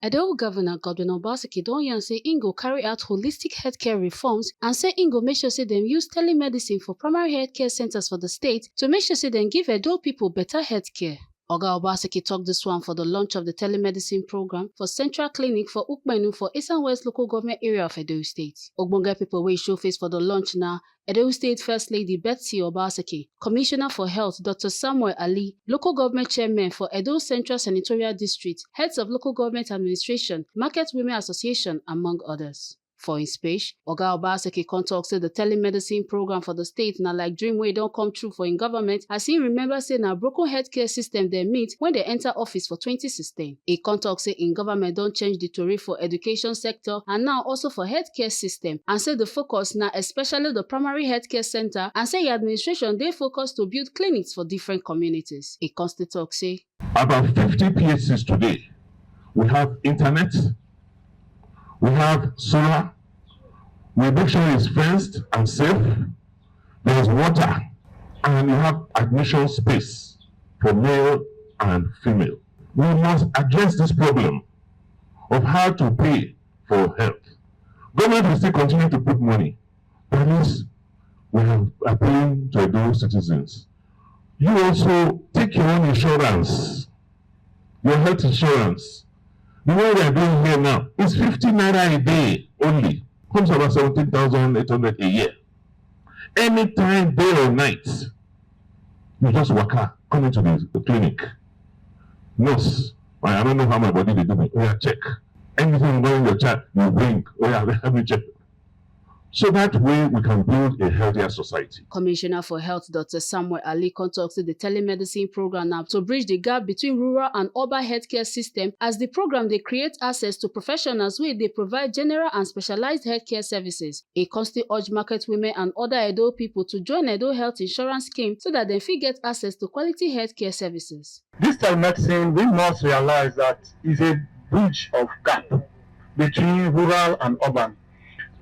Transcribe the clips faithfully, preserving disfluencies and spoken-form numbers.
Edo Governor Godwin Obaseki don yarn say im go carry out holistic healthcare reforms and say im go make sure say dem use telemedicine for primary healthcare centres for di state to make sure say dem give Edo pipo beta healthcare. Oga Obaseki tok dis one for di launch of di telemedicine programme for Central Clinic for Ukpenu for Eastern West Local Government Area of Edo State. Ogbonge pipo wey show face for di launch na Edo State First Lady Betsy Obaseki, Commissioner for Health Doctor Samuel Ali, Local Government Chairman for Edo Central Senatorial District, Heads of Local Government Administration, Market Women Association, among others. For im speech, Oga Obaseki come tok say di telemedicine programme for di state na like dream wey don come true for im government, as im remember say na broken healthcare system dem meet wen dem enta office for twenty sixteen. E come tok say im government don change di tori for education sector and now also for healthcare system, and say di focus na especially di primary healthcare centre, and say im administration dey focused to build clinics for different communities. E come still tok say, About fifty P H Cs today. We have internet, we have solar, we make sure it's fenced and safe, there's water, and you have admission space for male and female. We must address this problem of how to pay for health. Government will still continue to put money, but at least we are appealing to Edo citizens. You also take your own insurance, your health insurance. The one we are doing here now is fifty naira a day only. Comes about seventeen thousand eight hundred a year. Anytime, day or night, you just waka, come into the clinic. Nurse, I I don't know how my body dey do me. Oya, check. Anything bothering your child, you bring. Oya, help me check. So that way we can build a healthier society. Commissioner for Health Doctor Samuel Ali come tok say di telemedicine programme na to bridge di gap between rural and urban healthcare system, as di programme dey create access to professionals wey dey provide general and specialised healthcare services. E come still urge market women and oda Edo pipo to join Edo Health Insurance Scheme so dat dem fit get access to quality healthcare services. This telemedicine, we must realize that is a bridge of gap between rural and urban.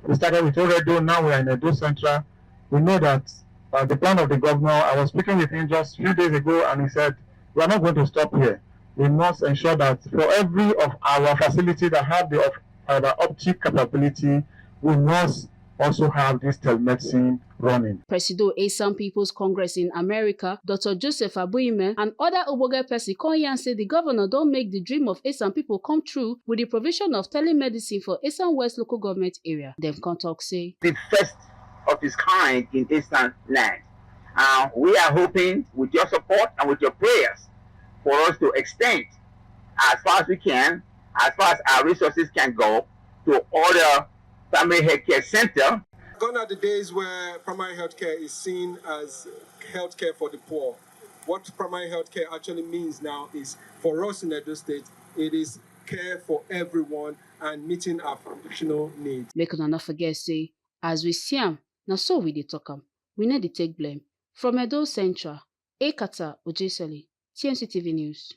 We started with Oredo, now we are in Edo Central. We know that uh, the plan of the governor, I was speaking with him just a few days ago, and he said, "We are not going to stop here. We must ensure that for every of our facility that have the op- uh, the optic capability, we must also have this telemedicine running." Presido Esan People's Congress in America, Doctor Joseph Abuime, and oda ogbonge pesin come yarn say di govnor don make di dream of Esan pipo come true wit di provision of telemedicine for Esan West local government area. Dem come tok say, di first of its kind in Esan land, and we are hoping with your support and with your prayers for us to extend as far as we can, as far as our resources can go, to other primary healthcare center. Gone are the days where primary healthcare is seen as healthcare for the poor. What primary healthcare actually means now is, for us in Edo State, it is care for everyone and meeting our foundational needs. Make una no forget say, as we see am, na so we dey talk am. We no dey take blame. From Edo Central, Ekata Ojesele, T M C T V News.